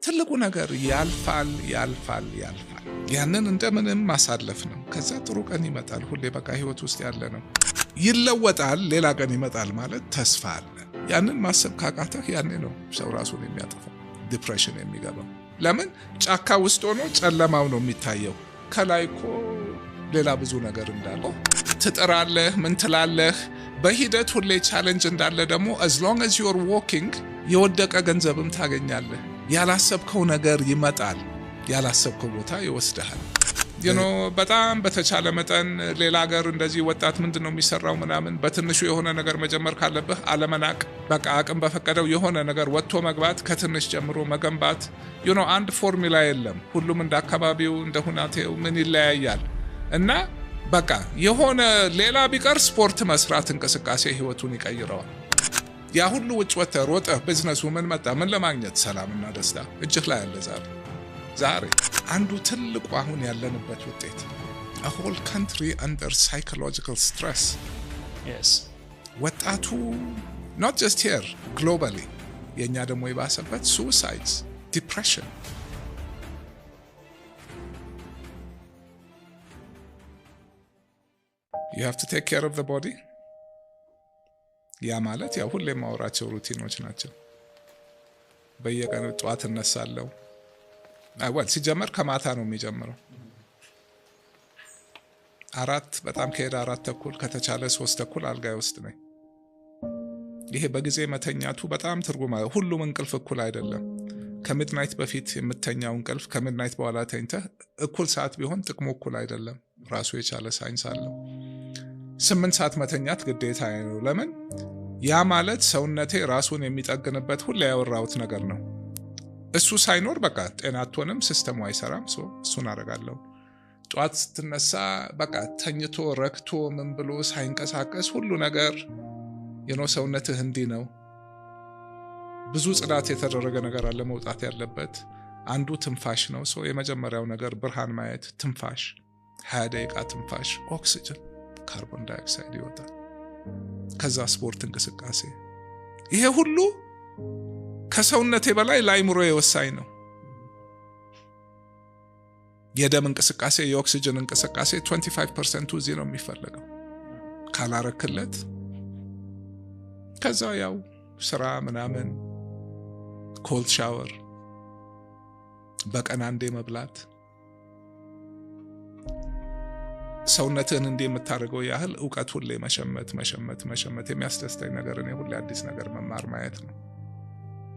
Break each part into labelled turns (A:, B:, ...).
A: ትልቁ ነገር ያልፋል፣ ያልፋል፣ ያልፋል። ያንን እንደምንም ማሳለፍ ነው። ከዛ ጥሩ ቀን ይመጣል። ሁሌ በቃ ህይወት ውስጥ ያለ ነው። ይለወጣል፣ ሌላ ቀን ይመጣል ማለት ተስፋ አለ። ያንን ማሰብ ካቃተህ ያኔ ነው ሰው ራሱን የሚያጠፋው፣ depression የሚገባው። ለምን ጫካ ውስጥ ሆኖ ጨለማው ነው የሚታየው። ከላይ እኮ ሌላ ብዙ ነገር እንዳለ ትጥራለህ፣ ምን ትላለህ። በሂደት ሁሌ challenge እንዳለ ደግሞ as long as you're walking የወደቀ ገንዘብም ታገኛለህ። ያላሰብከው ነገር ይመጣል፣ ያላሰብከው ቦታ ይወስድሃል። በጣም በተቻለ መጠን ሌላ ሀገር እንደዚህ ወጣት ምንድን ነው የሚሰራው ምናምን፣ በትንሹ የሆነ ነገር መጀመር ካለብህ አለመናቅ፣ በቃ አቅም በፈቀደው የሆነ ነገር ወጥቶ መግባት፣ ከትንሽ ጀምሮ መገንባት። አንድ ፎርሙላ የለም። ሁሉም እንደ አካባቢው እንደ ሁናቴው ምን ይለያያል። እና በቃ የሆነ ሌላ ቢቀር ስፖርት መስራት እንቅስቃሴ ህይወቱን ይቀይረዋል። ያ ሁሉ ውጭ ወጥተህ ሮጠህ ቢዝነሱ ምን መጣ ምን ለማግኘት ሰላምና ደስታ እጅህ ላይ አለ። ዛሬ ዛሬ አንዱ ትልቁ አሁን ያለንበት ውጤት whole country under psychological stress፣ ወጣቱ not just here, globally፣ የእኛ ደግሞ የባሰበት suicides፣ depression። You have to take care of the body። ያ ማለት ያው ሁሌ የማወራቸው routine ኦች ናቸው። በየቀኑ ጠዋት እነሳለሁ። Well፣ ሲጀመር ከማታ ነው የሚጀምረው። 4፣ በጣም ከሄደ 4:30፣ ከተቻለ 3:30 አልጋዬ ውስጥ ነኝ። ይሄ በጊዜ መተኛቱ በጣም ትርጉም። ሁሉም እንቅልፍ እኩል አይደለም። ከ midnight በፊት የምተኛው እንቅልፍ ከ midnight በኋላ ተኝተህ እኩል ሰዓት ቢሆን ጥቅሙ እኩል አይደለም። ራሱ የቻለ ሳይንስ አለው። 8 ሰዓት መተኛት ግዴታ ነው። ለምን? ያ ማለት ሰውነቴ ራሱን የሚጠግንበት ሁሌ ያወራሁት ነገር ነው። እሱ ሳይኖር በቃ ጤና አትሆንም፣ system ኡ አይሰራም። እሱን አደርጋለሁ። ጠዋት ስትነሳ በቃ ተኝቶ ረክቶ ምን ብሎ ሳይንቀሳቀስ ሁሉ ነገር ሰውነትህ እንዲህ ነው። ብዙ ጽዳት የተደረገ ነገር አለ መውጣት ያለበት። አንዱ ትንፋሽ ነው። So የመጀመሪያው ነገር ብርሃን ማየት፣ ትንፋሽ፣ 20 ደቂቃ ትንፋሽ፣ ኦክሲጅን፣ carbon dioxide ይወጣል። ከዛ ስፖርት እንቅስቃሴ። ይሄ ሁሉ ከሰውነቴ በላይ ለአይምሮዬ ወሳኝ ነው። የደም እንቅስቃሴ፣ የኦክሲጅን እንቅስቃሴ 25% ኡ እዚህ ነው የሚፈለገው። ካላረክለት ከዛ ያው ስራ ምናምን፣ cold shower፣ በቀን አንዴ መብላት፣ ሰውነትህን እንዲህ የምታደርገው ያህል እውቀት ሁሌ መሸመት፣ መሸመት፣ መሸመት። የሚያስደስተኝ ነገር እኔ ሁሌ አዲስ ነገር መማር ማየት ነው።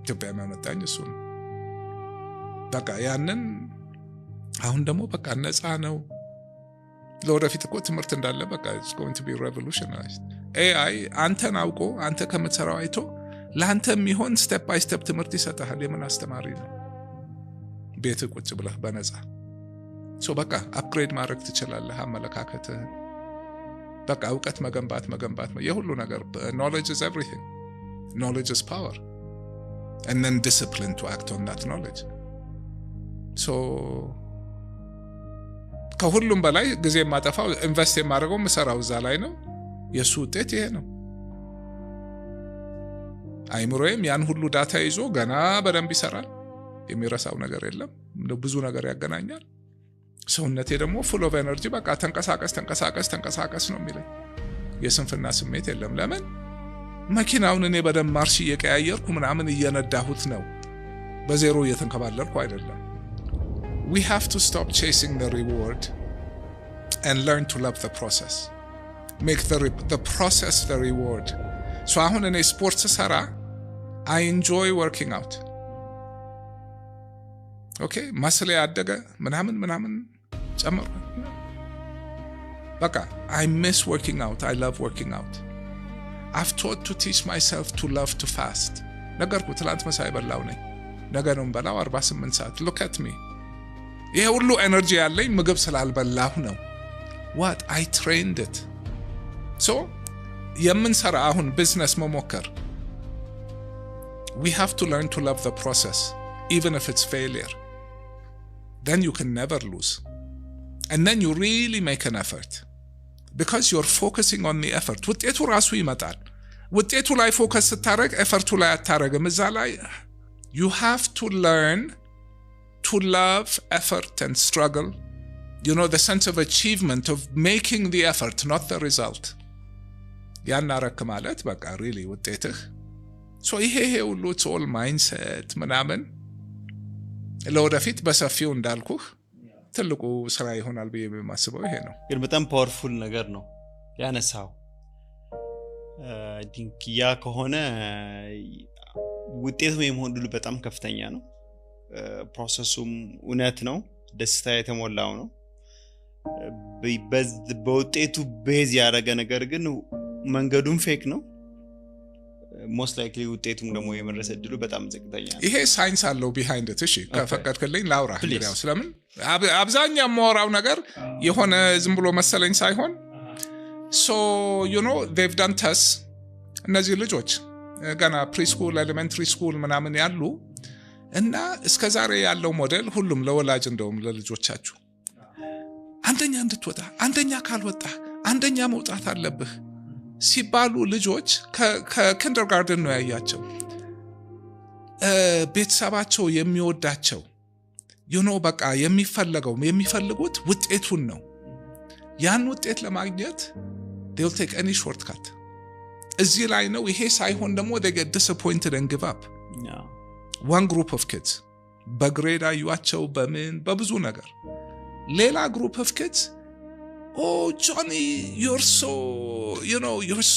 A: ኢትዮጵያ የሚያመጣኝ እሱ ነው። በቃ ያንን አሁን ደግሞ በቃ ነፃ ነው። ለወደፊት እኮ ትምህርት እንዳለ በቃ it's going to be revolutionized። AI አንተን አውቆ አንተ ከምትሰራው አይቶ ለአንተ የሚሆን step by step ትምህርት ይሰጥሃል። የምን አስተማሪ ነው? ቤትህ ቁጭ ብለህ በነፃ። So በቃ upgrade ማድረግ ትችላለህ አመለካከትህን። በቃ እውቀት መገንባት መገንባት የሁሉ ነገር knowledge is everything, knowledge is power and then discipline to act on that knowledge። So ከሁሉም በላይ ጊዜ የማጠፋው፣ invest የማደርገው፣ የምሰራው እዛ ላይ ነው። የእሱ ውጤት ይሄ ነው። አይምሮዬም ያን ሁሉ data ይዞ ገና በደንብ ይሰራል። የሚረሳው ነገር የለም። ብዙ ነገር ያገናኛል። ሰውነቴ ደግሞ full of energy፣ በቃ ተንቀሳቀስ፣ ተንቀሳቀስ፣ ተንቀሳቀስ ነው የሚለኝ። የስንፍና ስሜት የለም። ለምን? መኪናውን እኔ በደንብ ማርሽ እየቀያየርኩ ምናምን እየነዳሁት ነው። በዜሮ እየተንከባለልኩ አይደለም። We have to stop chasing the reward and learn to love the process. Make the process the reward. So አሁን እኔ ስፖርት ስሰራ I enjoy working out. Okay፣ muscle ያደገ ምናምን ምናምን ጨመርኩ። በቃ I miss working out. I love working out. I've taught to teach myself to love to fast. ነገርኩ፣ ትላንት ምሳ የበላው ነኝ። ነገ ነው የምበላው 48 ሰዓት። Look at me። ይሄ ሁሉ energy ያለኝ ምግብ ስላልበላሁ ነው። What I trained it። So የምንሰራ አሁን ቢዝነስ መሞከር we have to learn to love the process, even if it's failure. Then you can never lose and then you really make an effort because you're focusing on the effort። ውጤቱ ራሱ ይመጣል። ውጤቱ ላይ focus ስታደረግ effort ኡ ላይ አታረግም። እዛ ላይ you have to learn። to love effort and struggle, the sense of achievement of making the effort, not the result. ያን አረክ ማለት በቃ really ውጤትህ። So ይሄ ሁሉ all mindset ምናምን ለወደፊት በሰፊው እንዳልኩህ ትልቁ ስራ ይሆናል ብዬ የማስበው ይሄ ነው።
B: ግን በጣም powerful ነገር ነው ያነሳው። Think ያ ከሆነ ውጤቱ የመሆን ዕድሉ በጣም ከፍተኛ ነው። Process ኡም እውነት ነው፣ ደስታ የተሞላው ነው። በውጤቱ base ያደረገ ነገር ግን መንገዱም fake ነው። Most likely ውጤቱም ደግሞ የመድረስ እድሉ በጣም ዝቅተኛ ነው።
A: ይሄ ሳይንስ አለው behind it። እሺ፣ ከፈቀድክልኝ ላውራ። እንግዲያው ስለምን አብዛኛው የማወራው ነገር የሆነ ዝም ብሎ መሰለኝ ሳይሆን፣ so they've done test። እነዚህ ልጆች ገና preschool፣ elementary school ምናምን ያሉ እና እስከ ዛሬ ያለው ሞዴል ሁሉም ለወላጅ እንደውም ለልጆቻችሁ አንደኛ እንድትወጣ፣ አንደኛ ካልወጣ፣ አንደኛ መውጣት አለብህ ሲባሉ ልጆች ከ kindergarten ነው ያያቸው። ቤተሰባቸው የሚወዳቸው በቃ የሚፈለገው የሚፈልጉት ውጤቱን ነው። ያን ውጤት ለማግኘት they'll take any shortcut። እዚህ ላይ ነው። ይሄ ሳይሆን ደግሞ they get disappointed and give up። One group of kids በ grade አዩዋቸው፣ በምን በብዙ ነገር። ሌላ group of kids፣ "Oh Johnny, you're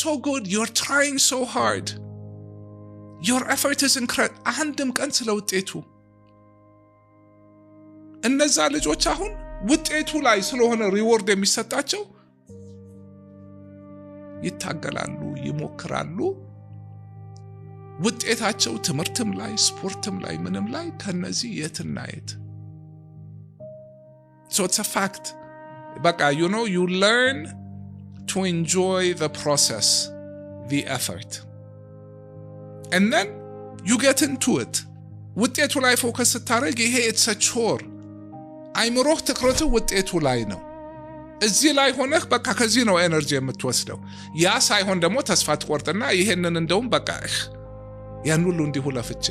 A: so good, you're trying so hard, your effort is incredible።" አንድም ቀን ስለ ውጤቱ። እነዛ ልጆች አሁን ውጤቱ ላይ ስለሆነ reward የሚሰጣቸው ይታገላሉ፣ ይሞክራሉ። ውጤታቸው ትምህርትም ላይ፣ ስፖርትም ላይ፣ ምንም ላይ ከነዚህ የትና የት። So it's fact። በቃ you learn to enjoy the process, the effort, and then you get into it። ውጤቱ ላይ focus ስታደርግ ይሄ it's a chore። አይምሮህ ትኩረትህ ውጤቱ ላይ ነው። እዚህ ላይ ሆነህ በቃ ከዚህ ነው energy የምትወስደው። ያ ሳይሆን ደግሞ ተስፋ ትቆርጥና ይሄንን እንደውም በቃ ያን ሁሉ እንዲሁ ለፍቼ።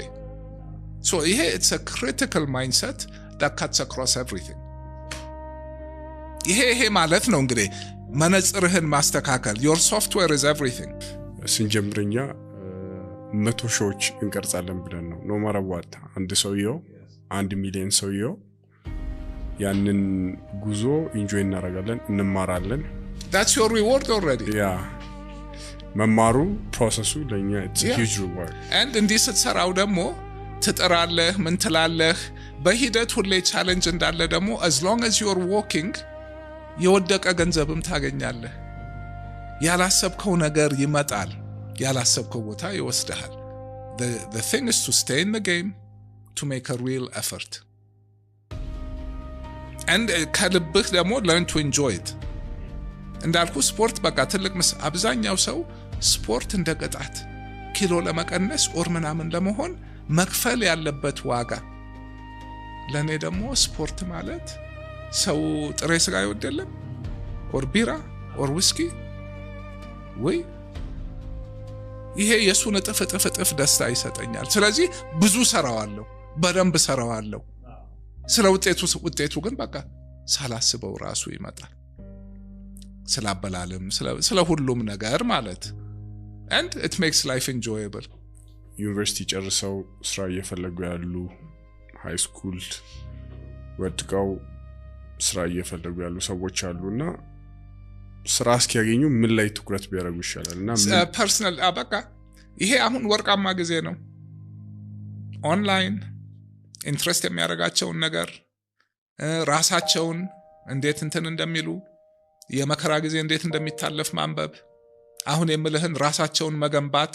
A: So ይሄ it's a critical mindset that cuts across everything። ይሄ ማለት ነው እንግዲህ መነጽርህን ማስተካከል። Your software is everything።
C: ስንጀምር እኛ 100 ሺዎች እንቀርጻለን ብለን ነው። No matter what፣ አንድ ሰውየው 1 ሚሊዮን ሰውየው ያንን ጉዞ enjoy እናደርጋለን፣ እንማራለን።
A: That's your reward already።
C: Yeah፣ መማሩ process ኡ ለእኛ huge reward።
A: And እንዲህ ስትሰራው ደግሞ ትጥራለህ፣ ምን ትላለህ። በሂደት ሁሌ challenge እንዳለ ደግሞ as long as you're walking የወደቀ ገንዘብም ታገኛለህ። ያላሰብከው ነገር ይመጣል፣ ያላሰብከው ቦታ ይወስድሃል። The thing is to stay in the game, to make a real effort and ከልብህ ደግሞ learn to enjoy it። እንዳልኩ ስፖርት በቃ ትልቅ አብዛኛው ሰው ስፖርት እንደ ቅጣት፣ ኪሎ ለመቀነስ or ምናምን ለመሆን መክፈል ያለበት ዋጋ። ለእኔ ደግሞ ስፖርት ማለት ሰው ጥሬ ስጋ ይወድ የለም or ቢራ or ውስኪ ወይ ይሄ የእሱን እጥፍ እጥፍ እጥፍ ደስታ ይሰጠኛል። ስለዚህ ብዙ ሰራዋለሁ፣ በደንብ ሰራዋለሁ። ስለ ውጤቱ ውጤቱ ግን በቃ ሳላስበው ራሱ ይመጣል። ስለ አበላልም ስለ ሁሉም ነገር ማለት and it makes life enjoyable።
C: ዩኒቨርሲቲ ጨርሰው ስራ እየፈለጉ ያሉ፣ high school ወድቀው ስራ እየፈለጉ ያሉ ሰዎች አሉ እና ስራ እስኪያገኙ ምን ላይ ትኩረት ቢያደርጉ ይሻላል? እና
A: Personal በቃ ይሄ አሁን ወርቃማ ጊዜ ነው። Online interest የሚያደርጋቸውን ነገር፣ ራሳቸውን እንዴት እንትን እንደሚሉ፣ የመከራ ጊዜ እንዴት እንደሚታለፍ ማንበብ፣ አሁን የምልህን ራሳቸውን መገንባት፣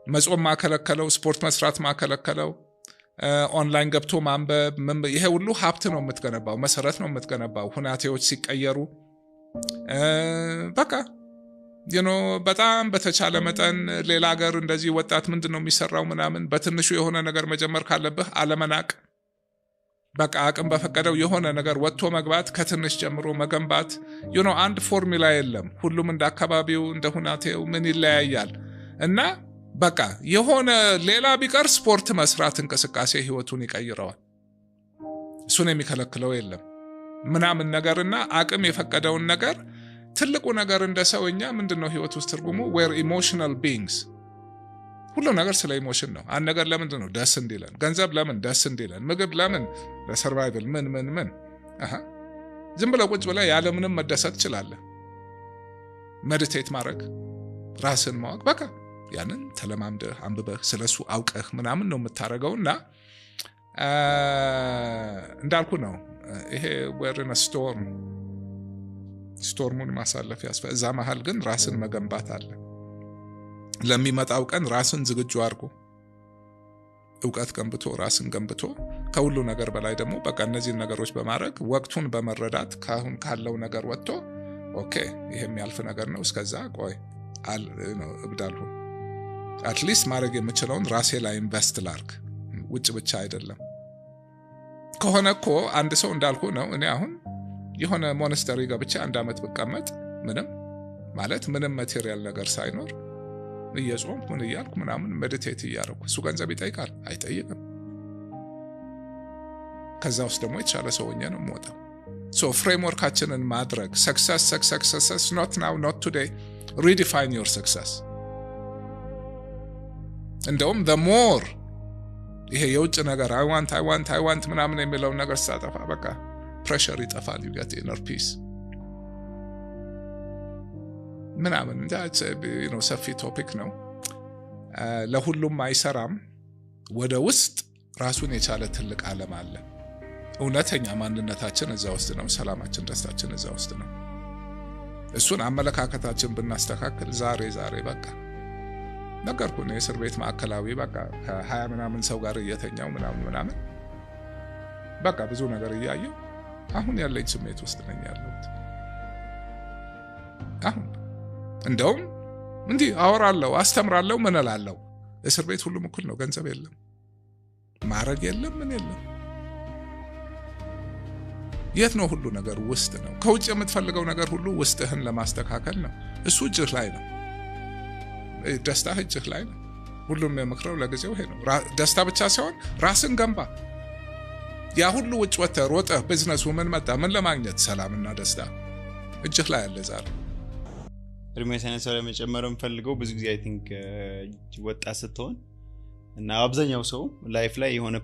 A: መጾም ማከለከለው፣ ስፖርት መስራት ማከለከለው፣ ኦንላይን ገብቶ ማንበብ፣ ይሄ ሁሉ ሀብት ነው የምትገነባው፣ መሰረት ነው የምትገነባው። ሁናቴዎች ሲቀየሩ በቃ በጣም በተቻለ መጠን ሌላ ሀገር እንደዚህ ወጣት ምንድን ነው የሚሰራው ምናምን፣ በትንሹ የሆነ ነገር መጀመር ካለብህ አለመናቅ፣ በቃ አቅም በፈቀደው የሆነ ነገር ወጥቶ መግባት፣ ከትንሽ ጀምሮ መገንባት። አንድ ፎርሙላ የለም። ሁሉም እንደ አካባቢው እንደ ሁናቴው ምን ይለያያል እና በቃ የሆነ ሌላ ቢቀር ስፖርት መስራት፣ እንቅስቃሴ ህይወቱን ይቀይረዋል። እሱን የሚከለክለው የለም ምናምን ነገርና አቅም የፈቀደውን ነገር። ትልቁ ነገር እንደ ሰው እኛ ምንድነው ህይወት ውስጥ ትርጉሙ? We're emotional beings። ሁሉ ነገር ስለ emotion ነው። አንድ ነገር ለምንድን ነው ደስ እንዲለን? ገንዘብ ለምን ደስ እንዲለን? ምግብ ለምን? ለ survival። ምን ምን ምን። አሃ፣ ዝም ብለህ ቁጭ ብለህ ያለምንም መደሰት ትችላለህ። Meditate ማድረግ፣ ራስን ማወቅ፣ በቃ ያንን ተለማምደህ፣ አንብበህ፣ ስለሱ አውቀህ ምናምን ነው የምታደርገው። እና እንዳልኩ ነው፣ ይሄ we're in a storm። Storm ኡን ማሳለፍ ያስፈ እዛ መሀል ግን ራስን መገንባት አለ። ለሚመጣው ቀን ራስን ዝግጁ አድርጎ፣ እውቀት ገንብቶ፣ ራስን ገንብቶ፣ ከሁሉ ነገር በላይ ደግሞ በቃ እነዚህን ነገሮች በማድረግ፣ ወቅቱን በመረዳት፣ ካሁን ካለው ነገር ወጥቶ okay ይሄ የሚያልፍ ነገር ነው፣ እስከዛ ቆይ እብድ አልሁን፣ at least ማድረግ የምችለውን ራሴ ላይ invest ላርግ፣ ውጭ ብቻ አይደለም። ከሆነ እኮ አንድ ሰው እንዳልኩ ነው። እኔ አሁን የሆነ monastery ገብቼ አንድ ዓመት ብቀመጥ፣ ምንም ማለት ምንም material ነገር ሳይኖር፣ እየጾምኩ፣ ምን እያልኩ ምናምን፣ meditate እያደረኩ፣ እሱ ገንዘብ ይጠይቃል? አይጠይቅም። ከዛ ውስጥ ደግሞ የተሻለ ሰው ሆኜ ነው የምወጣው። So framework ኣችንን ማድረግ፣ success success not now, not today፣ redefine your success። እንደውም the more ይሄ የውጭ ነገር I want, I want, I want ምናምን የሚለውን ነገር ስታጠፋ በቃ pressure ይጠፋል። You get inner peace ምናምን። ሰፊ topic ነው፣ ለሁሉም አይሰራም። ወደ ውስጥ ራሱን የቻለ ትልቅ ዓለም አለ። እውነተኛ ማንነታችን እዛ ውስጥ ነው። ሰላማችን፣ ደስታችን እዛ ውስጥ ነው። እሱን አመለካከታችን ብናስተካክል ዛሬ ዛሬ በቃ ነገርኩ ነው። የእስር ቤት ማዕከላዊ በቃ ከ20 ምናምን ሰው ጋር እየተኛው ምናምን ምናምን፣ በቃ ብዙ ነገር እያየው አሁን ያለኝ ስሜት ውስጥ ነኝ ያለሁት። አሁን እንደውም እንዲህ አወራለሁ፣ አስተምራለሁ፣ ምን እላለሁ። እስር ቤት ሁሉም እኩል ነው። ገንዘብ የለም፣ ማዕረግ የለም፣ ምን የለም። የት ነው? ሁሉ ነገር ውስጥ ነው። ከውጭ የምትፈልገው ነገር ሁሉ ውስጥህን ለማስተካከል ነው። እሱ እጅህ ላይ ነው። ደስታህ እጅህ ላይ ነው። ሁሉም የምክረው ለጊዜው ይሄ ነው። ደስታ ብቻ ሳይሆን ራስን ገንባ። ያ ሁሉ ውጭ ወጥተህ ሮጠህ ቢዝነሱ ምን መጣ ምን ለማግኘት፣ ሰላምና ደስታ እጅህ ላይ አለ ዛሬ።
B: እድሜ ሳይንስ ላይ መጨመር የምፈልገው፣ ብዙ ጊዜ I think ወጣት ስትሆን እና አብዛኛው ሰው life ላይ የሆነ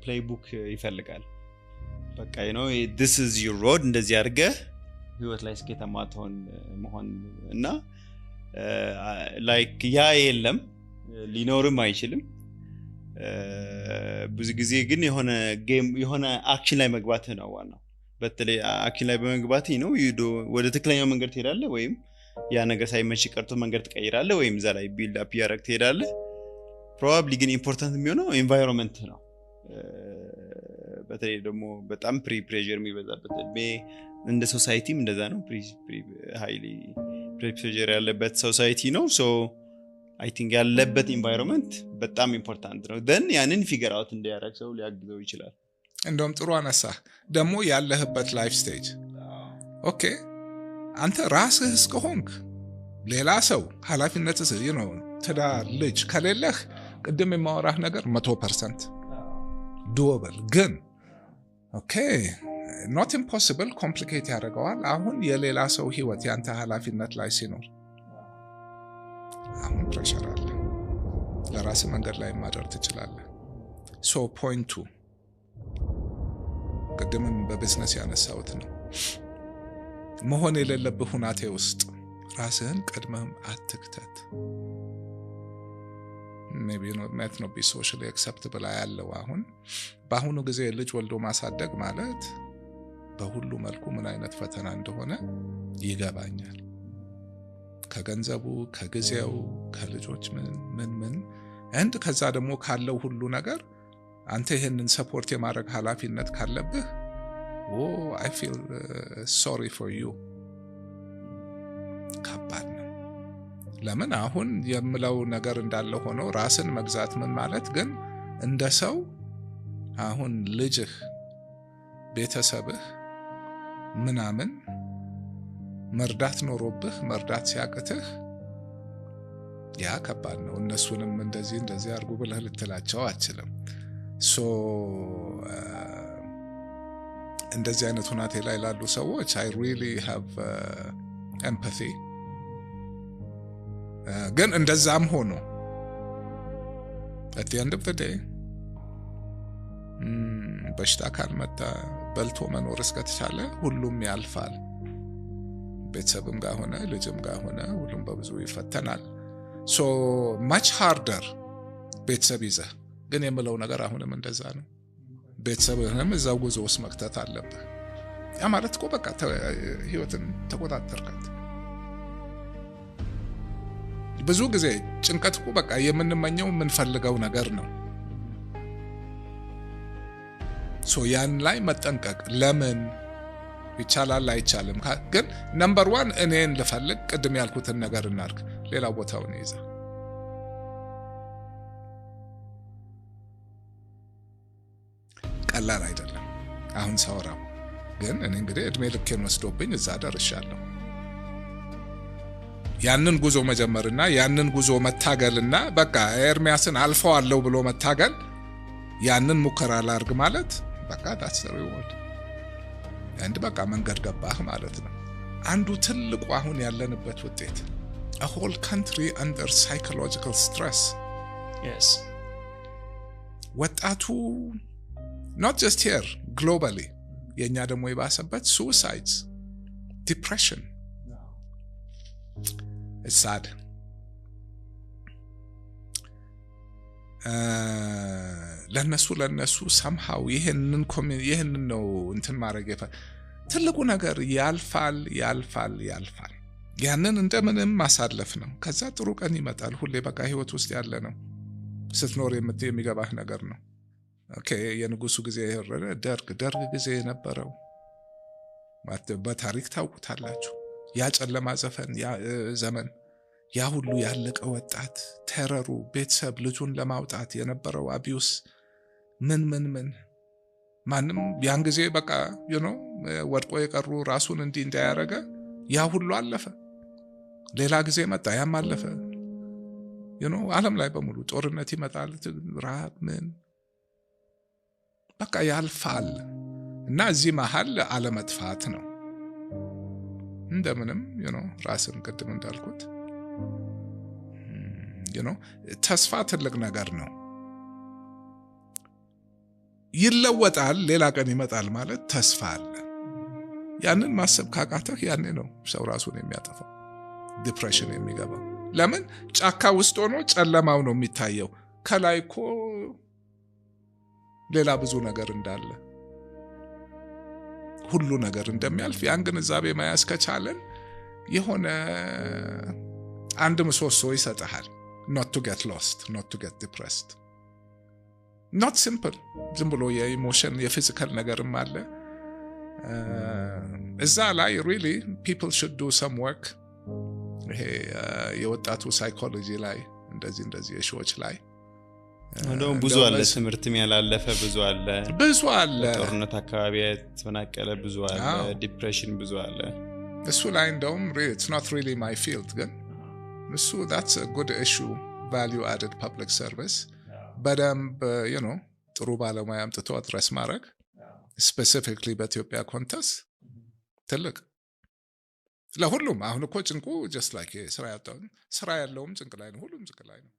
B: playbook ይፈልጋል። በቃ this is your road፣ እንደዚህ አድርገህ ህይወት ላይ ስኬታማ ትሆን መሆን እና like ያ የለም፣ ሊኖርም አይችልም። ብዙ ጊዜ ግን የሆነ game የሆነ action ላይ መግባትህ ነው ዋናው። በተለይ action ላይ በመግባት ነው ወደ ትክክለኛው መንገድ ትሄዳለህ፣ ወይም ያ ነገር ሳይመች ቀርቶ መንገድ ትቀይራለህ፣ ወይም እዛ ላይ build up እያደረግ ትሄዳለህ። Probably ግን important የሚሆነው environment ነው። በተለይ ደግሞ በጣም peer pressure የሚበዛበት እድሜ፣ እንደ society ም እንደዛ ነው። Highly peer pressure ያለበት society ነው። So I think ያለበት environment በጣም important ነው። Then ያንን figure out እንዲያደርግ ሰው ሊያግዘው ይችላል።
A: እንደውም ጥሩ አነሳህ። ደግሞ ያለህበት life stage፣ okay አንተ ራስህ እስከሆንክ፣ ሌላ ሰው ኃላፊነት ነው፣ ትዳር፣ ልጅ ከሌለህ ቅድም የማወራህ ነገር 100% doable፣ ግን okay not impossible፣ complicate ያደርገዋል። አሁን የሌላ ሰው ህይወት ያንተ ኃላፊነት ላይ ሲኖር አሁን pressure አለ። ለራስህ መንገድ ላይ ማደር ትችላለህ። So point ኡ ቅድምም በቢዝነስ ያነሳሁት ነው። መሆን የሌለብህ ሁናቴ ውስጥ ራስህን ቀድመህም አትክተት። Maybe might not be socially acceptable ያለው፣ አሁን በአሁኑ ጊዜ ልጅ ወልዶ ማሳደግ ማለት በሁሉ መልኩ ምን አይነት ፈተና እንደሆነ ይገባኛል። ከገንዘቡ፣ ከጊዜው፣ ከልጆች ምን ምን ምን and ከዛ ደግሞ ካለው ሁሉ ነገር አንተ ይህንን support የማድረግ ኃላፊነት ካለብህ oh, I feel sorry for you፣ ከባድ ነው። ለምን አሁን የምለው ነገር እንዳለ ሆኖ ራስን መግዛት ምን ማለት ግን እንደ ሰው አሁን ልጅህ፣ ቤተሰብህ ምናምን መርዳት ኖሮብህ መርዳት ሲያቅትህ ያ ከባድ ነው። እነሱንም እንደዚህ እንደዚህ አድርጉ ብለህ ልትላቸው አትችልም። So እንደዚህ አይነት ሁናቴ ላይ ላሉ ሰዎች I really have empathy። ግን እንደዛም ሆኖ at the end of the day በሽታ ካልመጣ፣ በልቶ መኖር እስከተቻለ ሁሉም ያልፋል። ቤተሰብም ጋር ሆነ ልጅም ጋር ሆነ ሁሉም በብዙ ይፈተናል። So much harder ቤተሰብ ይዘህ ግን የምለው ነገር አሁንም እንደዛ ነው። ቤተሰብህንም እዛው ጉዞ ውስጥ መክተት አለብህ። ያ ማለት እኮ በቃ ህይወትን ተቆጣጠርካት። ብዙ ጊዜ ጭንቀት እኮ በቃ የምንመኘው የምንፈልገው ነገር ነው። So ያን ላይ መጠንቀቅ፣ ለምን ይቻላል አይቻልም። ግን number one እኔን ልፈልግ፣ ቅድም ያልኩትን ነገር እናርግ፣ ሌላ ቦታውን ይዛ ቀላል አይደለም። አሁን ሳወራው ግን እኔ እንግዲህ እድሜ ልኬን ወስዶብኝ እዛ ደርሻለሁ። ያንን ጉዞ መጀመርና ያንን ጉዞ መታገልና በቃ ኤርሚያስን አልፈዋለሁ ብሎ መታገል፣ ያንን ሙከራ ላርግ ማለት በቃ that's the reward and በቃ መንገድ ገባህ ማለት ነው። አንዱ ትልቁ አሁን ያለንበት ውጤት a whole country under psychological stress። ወጣቱ not just here, globally፣ የእኛ ደግሞ የባሰበት suicides፣ depression፣ sad። ለነሱ somehow ይህንን ነው እንትን ማድረግ። ትልቁ ነገር ያልፋል፣ ያልፋል፣ ያልፋል። ያንን እንደምንም ማሳለፍ ነው። ከዛ ጥሩ ቀን ይመጣል። ሁሌ በቃ ህይወት ውስጥ ያለ ነው። ስትኖር የሚገባህ ነገር ነው። Okay፣ የንጉሱ ጊዜ የወረደ፣ ደርግ ጊዜ የነበረው በታሪክ ታውቁታላችሁ። ያ ጨለማ ዘፈን ዘመን፣ ያ ሁሉ ያለቀ ወጣት፣ terror ኡ፣ ቤተሰብ ልጁን ለማውጣት የነበረው abuse፣ ምን ምን ምን፣ ማንም ያን ጊዜ በቃ ወድቆ የቀሩ፣ ራሱን እንዲህ እንዳያረገ፣ ያ ሁሉ አለፈ። ሌላ ጊዜ መጣ፣ ያም አለፈ። ዓለም ላይ በሙሉ ጦርነት ይመጣል፣ ረሃብ፣ ምን፣ በቃ ያልፋል። እና እዚህ መሀል አለመጥፋት ነው። እንደምንም ራስን ቅድም እንዳልኩት ተስፋ ትልቅ ነገር ነው። ይለወጣል፣ ሌላ ቀን ይመጣል ማለት ተስፋ አለ። ያንን ማሰብ ካቃተህ ያኔ ነው ሰው ራሱን የሚያጠፋው፣ depression የሚገባው። ለምን? ጫካ ውስጥ ሆኖ ጨለማው ነው የሚታየው። ከላይ እኮ ሌላ ብዙ ነገር እንዳለ፣ ሁሉ ነገር እንደሚያልፍ ያን ግንዛቤ መያዝ ከቻለን የሆነ አንድ ምሰሶ ይሰጥሃል። Not to get lost, not to get depressed። Not simple፣ ዝም ብሎ የ emotion የ physical ነገርም አለ እዛ ላይ። Really people should do some work ይሄ የወጣቱ psychology ላይ፣ እንደዚህ እንደዚህ issue ዎች ላይ።
B: እንደውም ብዙ አለ፣ ትምህርትም ያላለፈ ብዙ አለ።
A: ብዙ አለ።
B: ጦርነት አካባቢ የተፈናቀለ ብዙ አለ፣ depression ብዙ አለ።
A: እሱ ላይ እንደውም it's not really my field፣ ግን እሱ that's a good issue፣ value added public service በደንብ ጥሩ ባለሙያ አምጥቶ address ማድረግ specifically በኢትዮጵያ context ትልቅ ለሁሉም። አሁን እኮ ጭንቁ just like ስራ ያጣው፣ ስራ ያለውም ጭንቅ ላይ ነው። ሁሉም ጭንቅ ላይ ነው።